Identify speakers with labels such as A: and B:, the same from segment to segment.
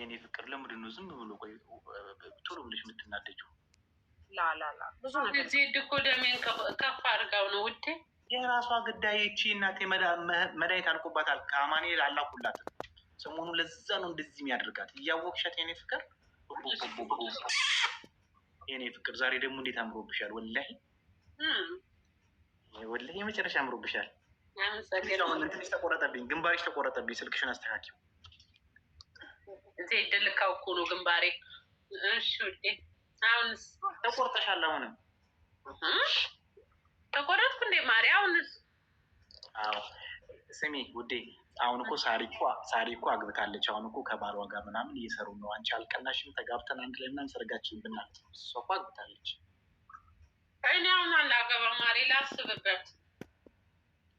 A: የእኔ ፍቅር ለምንድን ነው ዝም ብሎ ቆይ ቶሎ ብለሽ የምትናደጂው?
B: ላላላ ብዙ ነገር
C: ዜድ እኮ ደሜን ከፍ አድርጋው ነው ውዴ።
A: የራሷ ግዳይ ይቺ እናቴ መድኃኒት አልቆባታል። ከአማኑኤል አላኩላትም ሰሞኑ። ለዛ ነው እንደዚህ የሚያደርጋት። እያወቅሻት የኔ ፍቅር፣ የኔ ፍቅር ዛሬ ደግሞ እንዴት አምሮብሻል! ወላሂ ወላሂ የመጨረሻ አምሮብሻል። ትንሽ ተቆረጠብኝ፣ ግንባርሽ ተቆረጠብኝ። ስልክሽን አስተካኪው።
C: ዜድ ልካው እኮ ነው ግንባሬ። እሺ ውዴ፣ አሁንስ
A: ተቆርጠሻል። አሁንም
C: ተቆረጥኩ እንዴ ማሪ? አሁንስ?
A: አዎ ስሚ ውዴ፣ አሁን እኮ ሳሪ እኮ አግብታለች። አሁን እኮ ከባሏ ጋር ምናምን እየሰሩ ነው። አንቺ አልቀናሽም? ተጋብተን አንድ ላይ ምናምን ሰርጋችን ብናት። እሷ እኮ አግብታለች።
C: እኔ አሁን አላገባም ማሪ፣ ላስብበት።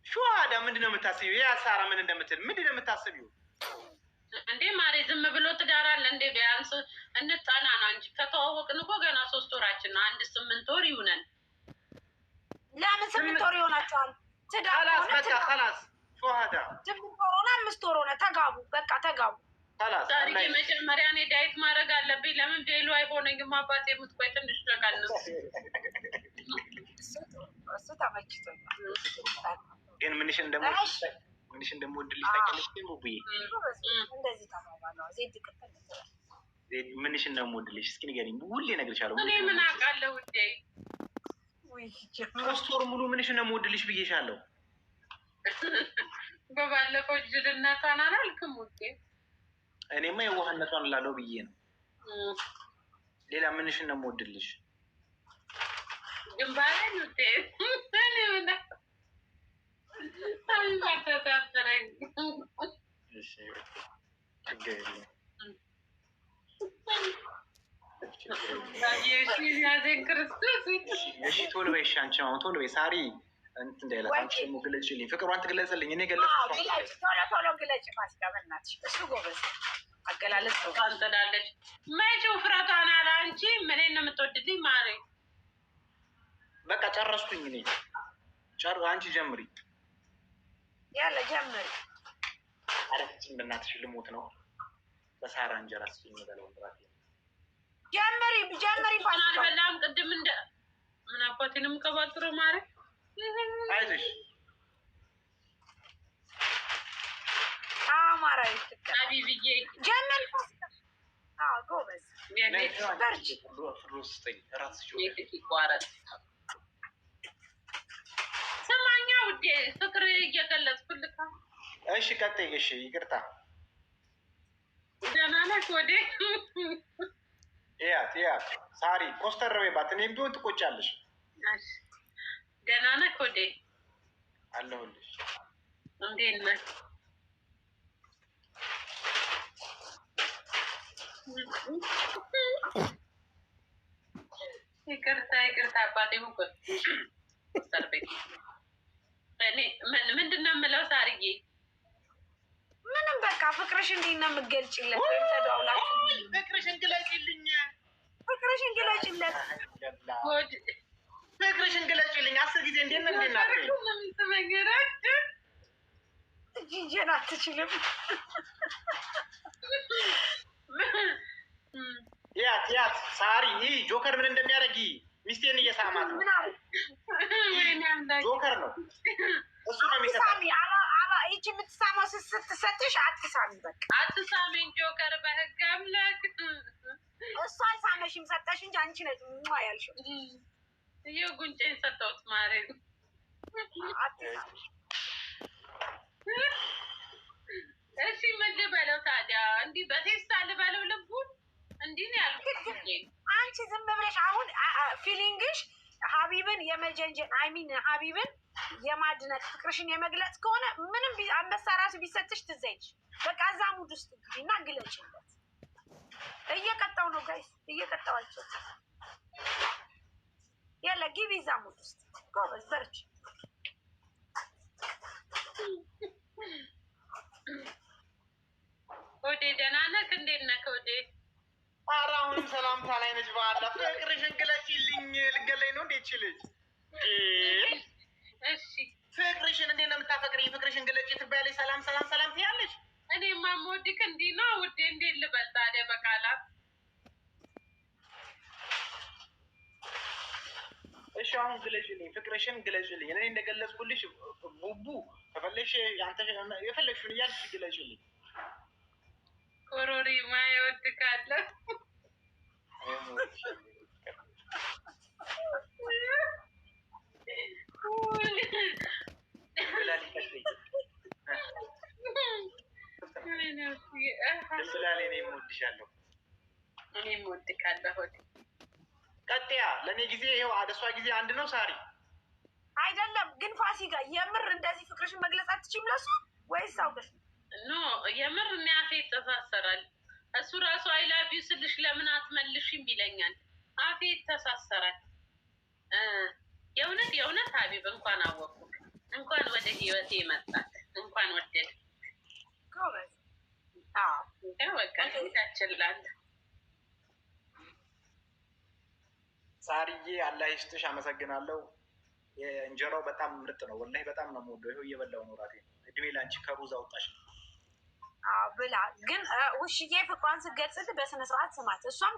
A: ሸዋዳ ምንድን ነው የምታስቢው? ያ ሳራ ምን እንደምትል ምንድን ነው የምታስቢው?
C: እንዴ ማሪ፣ ዝም ብሎ ትዳር አለ እንዴ? ቢያንስ እንጠናና እንጂ ከተዋወቅን እኮ ገና 3 ወራችን ነው። አንድ 8 ወር ይሁነን።
B: ለምን 8 ወር ይሆናቸዋል? ትዳር
A: በቃ خلاص ሸዋዳ
B: 8 ወር ሆነ፣ 5 ወር ሆነ። ተጋቡ፣ በቃ ተጋቡ።
C: ዛሬ መጀመሪያ እኔ diet ማድረግ አለብኝ። ለምን ቬሎ አይሆነኝም? አባቴ የምትቆይ ትንሽ ተቀንስ።
B: እሱ ተመችቶኛል።
A: ግን ምንሽ እንደምወድልሽ ታውቂያለሽ? ግን ቡቡዬ
B: እንደዚህ ተባባለው። ዜድ ቅጥል
A: ምንሽ እንደምወድልሽ እስኪ ንገሪኝ። ሁሌ እነግርሻለሁ።
C: እኔ ምን አውቃለሁ ውዴ።
A: 3 ወር ሙሉ ምንሽ እንደምወድልሽ ብዬሻለሁ።
C: በባለፈው ጅልነቷን አላልክም ውዴ?
A: እኔማ የዋህነቷን እላለሁ ብዬ ነው። ሌላ ምንሽ እንደምወድልሽ?
C: ግንባሬን ውዴ። እኔ ምን ተሳፍረኝ።
A: ችግር የለም። እሺ ቶሎ በይ። እሺ አንቺ አሁን ቶሎ በይ። ሳሪ እንትን እንዳይላት አንቺ ደግሞ ግለጪልኝ፣ ፍቅሯን ትግለጽልኝ። እኔ ገለጽኩ።
B: ቶሎ ቶሎ ግለጭ ፋሲካ፣ በእናትሽ እሱ ጎበዝ አገላለጽ
C: ትላለች። መቼ ውፍረቷን አለ። አንቺ ምኔን ነው የምትወድልኝ ማሬ?
A: በቃ ጨረስኩኝ እኔ። አንቺ ጀምሪ።
B: ያለ ጀምሪ።
A: ኧረ ስጭኝ በእናትሽ፣ ልሞት ነው። በሳራ እንጀራ ስጭኝ የምበላው እራት።
B: ጀምሪ ጀምሪ። ፋሲካ
C: አልበላም። ቅድም እንደ ምን አባቴንም ቀባጥሮ ማሬ።
A: አይዞሽ
B: አማራ
C: ሀቢብዬ
B: ጀምሪ ፋሲካ። አዎ ጎበዝ በርቺ።
A: ስጠኝ እራት ስጭኝ።
C: ይቋረጥ። ስማኛ ውዴ፣ ፍቅር እየገለጽኩልህ።
A: እሺ ቀጥይ። እሺ ይቅርታ።
C: ደህና ነሽ ወዴ?
A: እያት እያት ሳሪ ኮስተር በይባት። እኔም ቢሆን ትቆጫለሽ።
C: ደህና ነህ ወዴ?
A: አለሁልሽ።
C: እንዴት ነህ? ይቅርታ ይቅርታ አባቴ ኮስተር በይ። ምንድን ነው የምለው ሳርዬ?
B: ምንም በቃ ፍቅርሽ እንዴት ነው የምትገልጪለት? ወይም ተደዋውላችሁ
A: ፍቅርሽን ግለጪልኝ፣
B: ፍቅርሽን ግለጪለት፣
A: ፍቅርሽን ግለጪልኝ። 10 ጊዜ እንዴት ነው እንዴት ናት?
B: ጂጂን አትችልም።
A: ያት ያት ሳሪ ይህ ጆከር ምን እንደሚያደርግ ሚስቴን እየሳማት ነው። ጆከር ነው እሱ ነው የሚሰጣት።
B: ይቺ የምትሳማው ስትሰጥሽ አትሳሚ፣ በቃ
C: አትሳሚኝ። ጆከር በህግ አምላክ።
B: እሱ አልሳመሽም፣ ሰጠሽ እንጂ አንቺ ነሽ ያልሽው።
C: ይኸው ጉንጬን ሰጠሁት ማሬ።
B: አትሳሚ።
C: እሺ ምን ልበለው ታዲያ? እንዲህ በቴስታ ልበለው ልቡን? እንዲህ ነው ያልኩት።
B: አንቺ ዝም ብለሽ አሁን feeling ሽ ሀቢብን የመጀንጀን I mean ሀቢብን የማድነቅ ፍቅርሽን የመግለጽ ከሆነ ምንም አንበሳ ራሱ ቢሰጥሽ ትዘይች። በቃ እዛ mood ውስጥ ግቢና ግለጭለት። እየቀጣው ነው guys፣ እየቀጣዋቸው ያለ ግቢ እዛ mood ውስጥ ጎበዝ፣ በርቺ።
C: ወዴ ደህና ነህ? እንዴት ነህ ወዴ?
A: ኧረ አሁንም ሰላምታ ላይ ነች። በኋላ ፍቅርሽን ግለጪልኝ። ልገለኝ ነው እንዴ ይቺ ልጅ?
C: እሺ
A: ፍቅርሽን እንዴት ነው የምታፈቅሪኝ? ፍቅርሽን ግለጪ ትባያለሽ። ሰላም ሰላም ሰላም ትያለሽ።
C: እኔማ የምወድ ስወድክ እንዲህ ነው ውዴ። እንዴት ልበል ታዲያ በቃላት?
A: እሺ አሁን ግለጭልኝ፣ ፍቅርሽን ግለጭልኝ። እኔ እንደገለጽኩልሽ ቡቡ ከፈለግሽ አንተ የፈለግሽውን እያልሽ ግለጭልኝ።
C: ኮሮሪማ እወድካለሁ።
A: ድንብላሌ እኔም እወድሻለሁ።
C: እኔም እወድካለሁ።
A: ቀጥያ ለእኔ ጊዜ ይኸው አደሷ ጊዜ አንድ ነው። ሳሪ
B: አይደለም ግን ፋሲካ የምር እንደዚህ ፍቅርሽን መግለጽ አትችይም ለሱ ወይስ አውቀሽ?
C: No የምር እኔ አፌ ይተሳሰራል። እሱ ራሱ I love you ስልሽ ለምን አትመልሽም ይለኛል። አፌ ይተሳሰራል። የእውነት የእውነት ሀቢብ እንኳን አወቅኩ፣ እንኳን ወደ ህይወቴ መጣት፣ እንኳን ወደድ
B: ጎበዝ።
C: በቃ ታችላል።
A: ሳሪዬ አላህ ይስጥሽ፣ አመሰግናለሁ። የእንጀራው በጣም ምርጥ ነው፣ ወላሂ በጣም ነው የምወደው። ይኸው እየበላሁ ነው እራቴን። እድሜ ለአንቺ ከሩዝ አውጣሽ።
B: ብላ ግን ውሽዬ ፍቅሯን ስትገልጽልህ በስነ ስርዓት ስማት። እሷም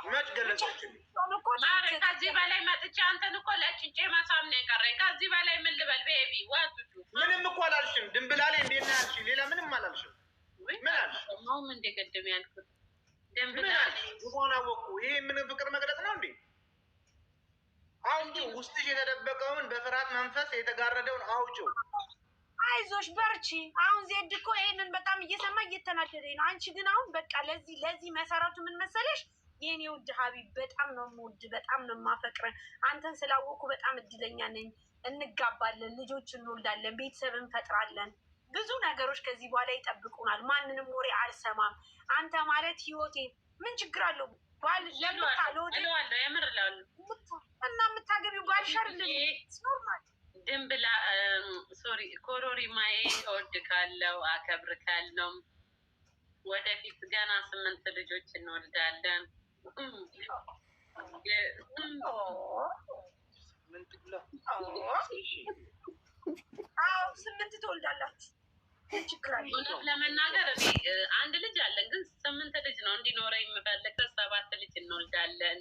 A: መች ገለጸችልኝ?
C: ማረ ከዚህ በላይ መጥቼ አንተን እኮ ለጭጬ መሳም ነው የቀረኝ። ከዚህ በላይ ምን ልበል? baby ዋቱቱ
A: ምንም እኮ አላልሽም። ድንብላሌ እንዴት ነህ አልሽኝ። ሌላ ምንም አላልሽም። ምን አልሽ?
C: ማውም እንደ ቅድም ያልኩት
A: ምን
C: ድንብላሌ
A: አልሽ? እንኳን አወቅኩ። ይሄ ምን ፍቅር መግለጽ ነው እንዴ? አውጪው፣ ውስጥሽ የተደበቀውን በፍርሃት መንፈስ የተጋረደውን አውጪው።
B: አይዞሽ በርቺ። አሁን ዜድ እኮ ይሄንን በጣም እየሰማ እየተናደደኝ ነው። አንቺ ግን አሁን በቃ ለዚህ ለዚህ መሰረቱ ምን መሰለሽ? የኔ ውድ ሀቢብ በጣም ነው የምወድ፣ በጣም ነው የማፈቅር። አንተን ስላወኩ በጣም እድለኛ ነኝ። እንጋባለን፣ ልጆች እንወልዳለን፣ ቤተሰብ እንፈጥራለን። ብዙ ነገሮች ከዚህ በኋላ ይጠብቁናል። ማንንም ወሬ አልሰማም። አንተ ማለት ህይወቴ። ምን ችግር አለው? ባል ለምታ
C: እለዋለሁ፣ የምር እለዋለሁ።
B: እና የምታገቢው ባልሻር normal
C: ድንብላ sorry ኮሮሪማዬ እወድካለሁ፣ አከብርካለሁ። ወደፊት ገና 8 ልጆች እንወልዳለን።
B: አዎ 8 ትወልዳላችሁ። ችግር አለ?
C: እውነት ለመናገር እኔ አንድ ልጅ አለን፣ ግን 8 ልጅ ነው እንዲኖረኝ የምፈልገው። 7 ልጅ እንወልዳለን።